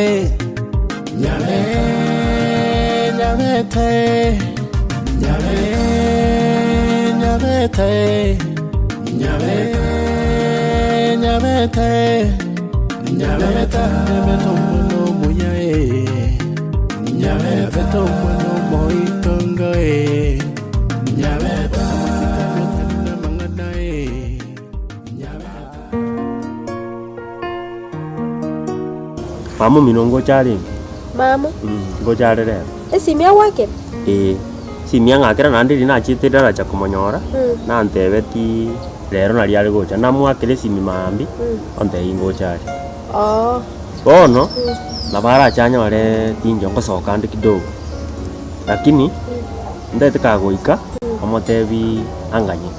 Nyabeta, nyabeta, nyabeta, nyabeta, nyabeta, nyabeta, nyabeta omwana omuya eh. Nyabeta omwana omoitongo eh. Nyabeta omosikani otari namang'ana eh. Nyabeta. Mama omino ngocha arenge? Mama. Ngocha are rero. Esimi agwakera? Ee, esimi ang'akera naende riria nachiete daraja komonyora, nantebetie rero naria are gocha, namoakera esimi maambia, ontebia ngocha are. Oo. Bono, nabo arache anyore tinche ngosoka ande kidogo, lakini ntagete kagoika, omotebi anganye.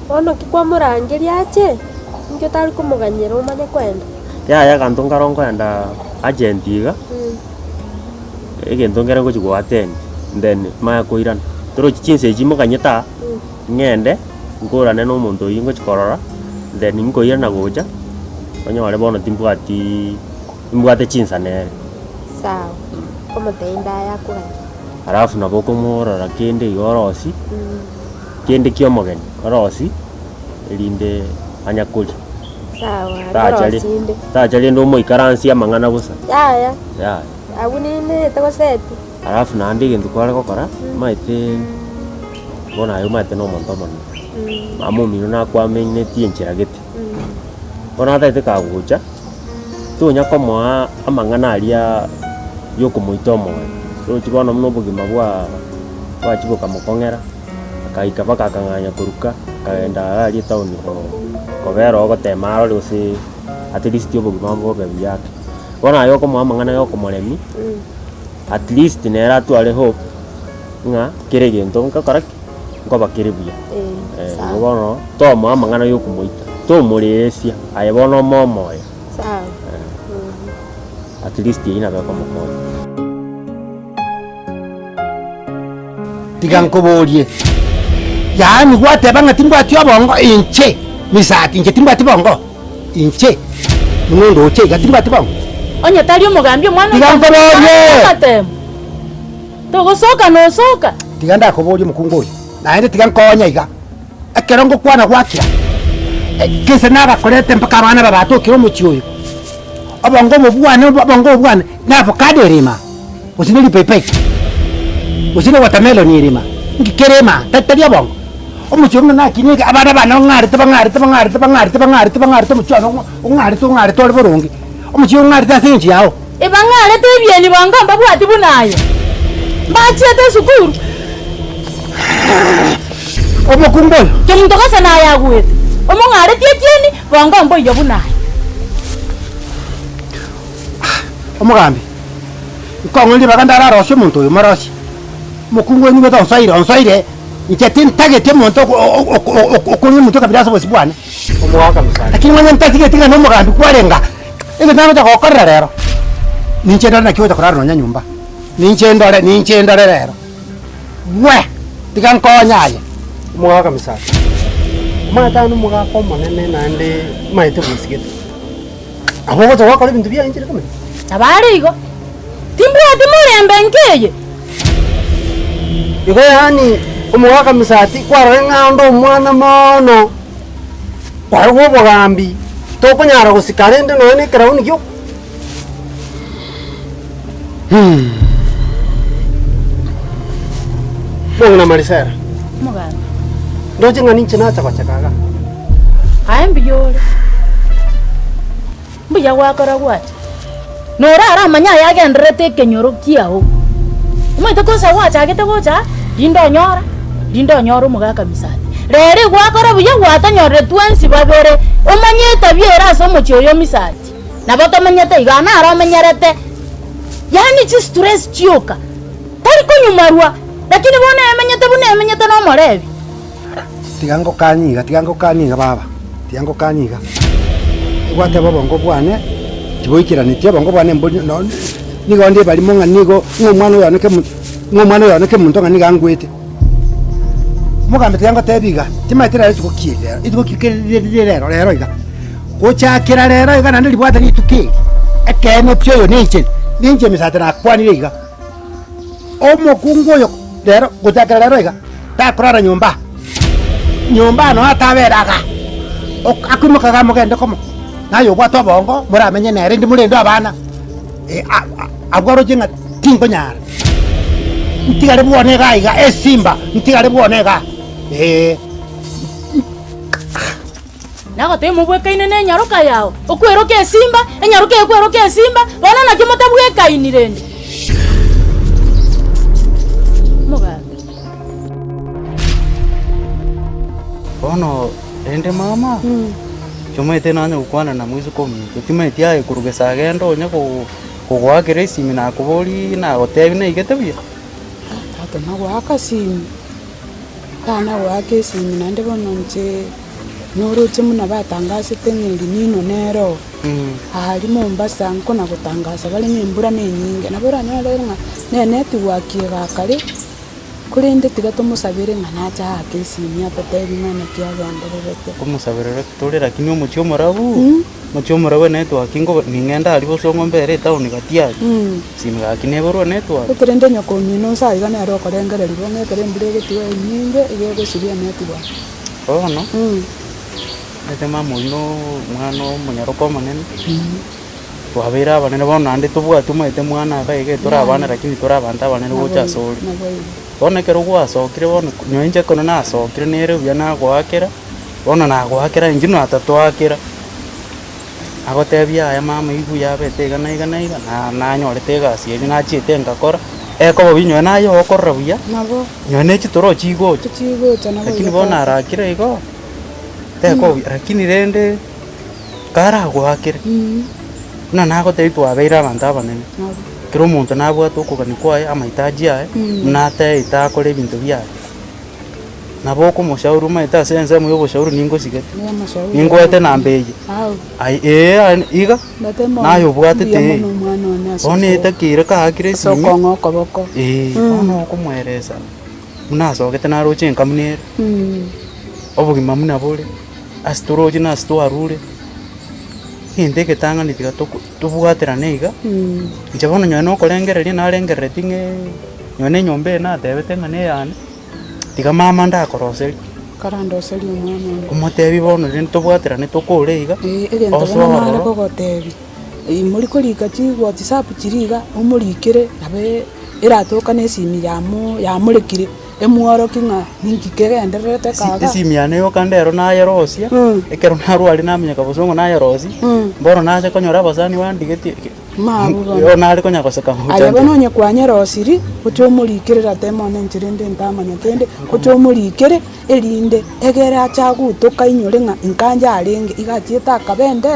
Bono ki kwamorangeria ache? Inki otari komoganyera omanye koenda? Yaya aganto nkaro nkoenda urgent iga, egento nkere ngochi go attend then manye koirana. Torochi chinsa echi moganyete aa, ng'ende nkorane na omonto oyio ngochi korora, then nkoirana gocha, onyore bono timbwatiii nimbwate chinsa nere. Sawa, nkomotebia ndaye akoganye. Alafu nabo okomorora kende iga orosie. Kende ki'omogeni orosi, erinde anyakoria. Sawa, Tacha ri- nkorosi inde. tacha rende omoikaransie amang'ana bosa. Yaya, Yaya. abwo nindete goseti. Alafu naende egento kware gokora, omanyete bono aye omanyete na omonto omonene. Mama omino nakwaminetie enchera gete. Bono atagete kagocha, tonya komoa amang'ana aria yokomoita omoyo. Roche bono buna obogima bwa bwachia bokamokong'era. Akaika mpaka akang'anya koruka, akagenda iga aria etown kobera oo gotema arore gose at least obogima mbobe buya ake. Bono aye okomoa amang'ana ya okomoremia, at least nere atware hope ng'a kera egento nkokora ki? Nkoba kere buya. Igo bono tomoa amang'ana ya okomoita, tomoreresia, aye bono omoe omoyo. At least eyio nabo ekomokonya. Tiga nkoborie, yaani gwateba ng'a timbwati obongo inche, Misati, inche timbwati bongo? Inche, buna ondoche iga timbwati bongo? Onye tari omogambi omwana Tiga nkoborie! amatemo togosoka nosoka. Tiga ndakoborie omokungu oyo, naende tiga nkoonye iga, ekero ngokwana gwakira, gese nagakorete mpaka abana aba batokire omochie oyo, obongo obo bwane obongo obo bwane na avocado ere ime aa. Gose ne ripaipai, gose ne watermelon ere ime aa, nki kere ime aa, tari obongo. Omochie buna nakina iga, abana bane ong'arete bang'arete bang'arete bang'arete bang'arete bang'arete omochie one ong'o ong'arete ong'arete ore boronge, omochie oyo ong'arete ase eng'encho yao. Ebang'arete ebieni bwango mbabwati buna aye, mbachiete esukuru. Omokungu oyo. Kemunto gose naye agwete, omong'aretie ekieni, bwango mboiyo buna aye. Omogambi, nkong'e ribaga ndararosie omonto oyo morosie. Omokungu oyo nigo onsoire, onsoire, inche tintageti omonto okong'ia omonto kabisa ase obosio bwane. Lakini onye ntasigeti ng'a nomogambi kwarenge aa, egento nagocha gokorera rero, ninche ndore naki ogocha korara nonya nyomba, ninche ndore, ninche ndore rero, we! Tiga nkonye aye. Omogaka Misati, omanyete aye nomogaka omonene naende omanyete bwesigete. Nabo ogocha gwakora ebinto biaye inche rikomenya. Nabo are igo, timbwati morembe nkeye. Igo yaani omogaka Misati kwarora ng'a onde omwana moono, kwarwa obogambi, tokonyara gosika rende nonya na ekeraoni gioka. Omong'ina Marisela, Omogambi. ndoche ng'a ninche nacha gocheka igaa. Aye mbuya ore, mbuya gwakora gwacha, noraramanye aya agendererete ekenyoro kiao. Omanyete kosa gwachagete gocha aa, rinde onyora, rinde onyore omogaka Misati. Rero egwakora buya gwatonyorire twensi babere, omanye etabia ere ase omochie oyo Misati. Nabo tomenyete igaa naro omenyerete, yaani chistress chioka, tari konyumarwa, lakini bono emenyete buna emenyete nomorebi. Tiga ngokanie iga, tiga ngokanie iga baba, tiga ngokanie iga. Gwateba obongo bwane, tiboikeranetie obongo bwane mbori no nigo onde ebarimo ng'a nigo ng'a omwana oyo one kemo ng'a omwana oyo one kemonto ng'a nigo angwete. Omogambi tiga ngotebie iga, timanyeti rero rituko ki eri rero, rituko ki ri ri rero rero iga. Gochakera rero iga naende ribwate rituko eri, ekeene pi oyo nenchera. Ninche Misati nakwanire iga, omokungu oyo rero gochakera rero iga, takorara nyomba aa, nyomba aa noe atabere igaa, ok akoimoka igaa mogende komo, naye obwate obongo moramenye nere rende morende abana, abwo aroche ng'a tinkonyara, ntigare bwone igaa iga esimba, ntigare bwone igaa eh. Nagotebia mobwekaine nenyaroka yao, okweroka esimba, enyaroka ekweroka esimba, bono naki motabwekaini rende? Omogaaka. Bono rende mama, chiomanyete nanye gokwana na moiseke ominto, timanyeti aye korwa gesa agende onye kogoakera esimi nakoboria nagotebia naigete buya? Tata nagoaka simi. Tana goaka esimi naende bono inche noroche buna batangasete ng'a El Nino nere oo, aria Mombasa nkona gotangasa bare ng'a embura na enyinge. Nabo oranyore ng'a ne enetwork egakare, korende tiga tomosabere ng'a nache aake esimi atotebie ng'a naki agendererete. Nkomosaberera tore lakini omochie omorabu, omochie omorabu enetwork nkoba ning'ende aria bosongo mbere etown gati aria, Simu gaki neborwe network. Gaki rende nyoko omino onsi aiga nere okorengereria bo ng'a ekero embura egotiga enyinge iga egosibia enetwork. Bono, omanyete mama oyio na omwana omonyaroka omonene, twabeire abanene bono naende tobwati omanyete mwana iga iga tore abana lakini tore abanto abanene gocha ase ore. Bono ekero gwasokire bono nonye inche ekero nasokire nere buya nagoakera, bono nagoakera intwe natatoakera. Agotebia yaya mama igwe yabete iga na iga na iga, na nanyorete egasi eria nachiete ngakora, ekoba buya nonye naye okorora buya, Nabo. nonye ne chitoro chigocha, Chigocha nabo lakini igo bono tata. arakire igo, tekoba buya. Lakini rende, karagoakere, buna nagotebia twabeire abanto abanene, Nabo. kera omonto nabwate okogania kwaye, amahitaji aye, buna ataete akore ebinto biaye. Nabo okomoshauri omanyete ase ensemo y'oboshauri ningosigete, ningoete namba eye, aye ee aye iga, naye obwatete ee, bono etakeire kaakire esimi, ee, bono okomoeresa buna asogete naroche enka buna ere, obogima buna bore, ase toroche na ase twarure, egento egetang'ani tiga toko tobwaterane iga, inche bono nonye na okorengereria narengereretie ng'a nonye na enyomba eye natebete ng'a neyane. Tiga mama ndakoroserie. Karandoserie omwana one. Omotebi bono rende tobwaterane tokore iga, Ee, egento osoe bono nare ororo. kogotebia, mori korika chi whatsapp chiria iga, omorikere nabo eratoka na esimi yamo yamorekire, emworokie ng'a ninki kegendererete Esi- kaga. Esimi yane yoka ndero nayerosia, ekero narwarire namenyeka bosongo nayerosia, bono nacha konyora abasani bandigetie. Mabwo bono. Igo nare konya goseka Aye ngocha bono nchera. onye kwanyerosirie, gocha omorikere ratema one inche rende ntamanyete ende, gocha omorikere, erinde egere ache agutoka ainyore ng'a inkancha arenge, iga achiete akaba ende.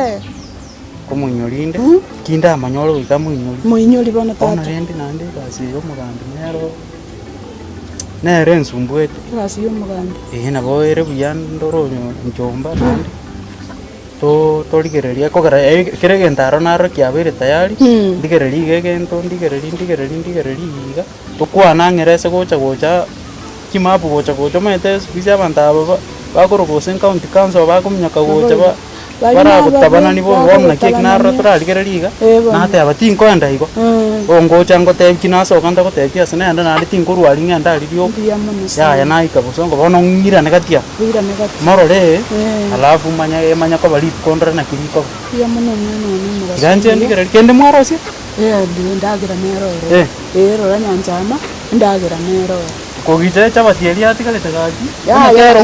Komoinyori inde, ki ndamonyore goika moinyori. Moinyori bono Bono tata. rende naende egasi eye ya omogambi nero, nere ensumbuete. Egasi ya omogambi. Eeh nabo ere buya ndore onye nchomba naende. To torigereria ekogera kera egento aro naro kiabeire tayari, ndigereria iga egento ndigereria ndigereria ndigereria iga, tokwane ang'e ase gocha gocha chimapu gocha gocha omanyete siku hizi abanto aba ba bakorwa gose county council bakominyoka gocha ba baragotabanani bobe bono naki eki narora torarigereria iga, nateba tinkoenda igo, ongocha ngotebia ki nasoka ntagotebia ase nende naende tinkorwaria ng'ende aria rioka, yaya naika bosongo bono ng'irane gati aa. Morore, alafu manye emanye koba rituko ndore naki rikoba. Iga inche ndigererie kende mwarosia? Eh. Kogicha echabati eria yatigarete gaki, buna kero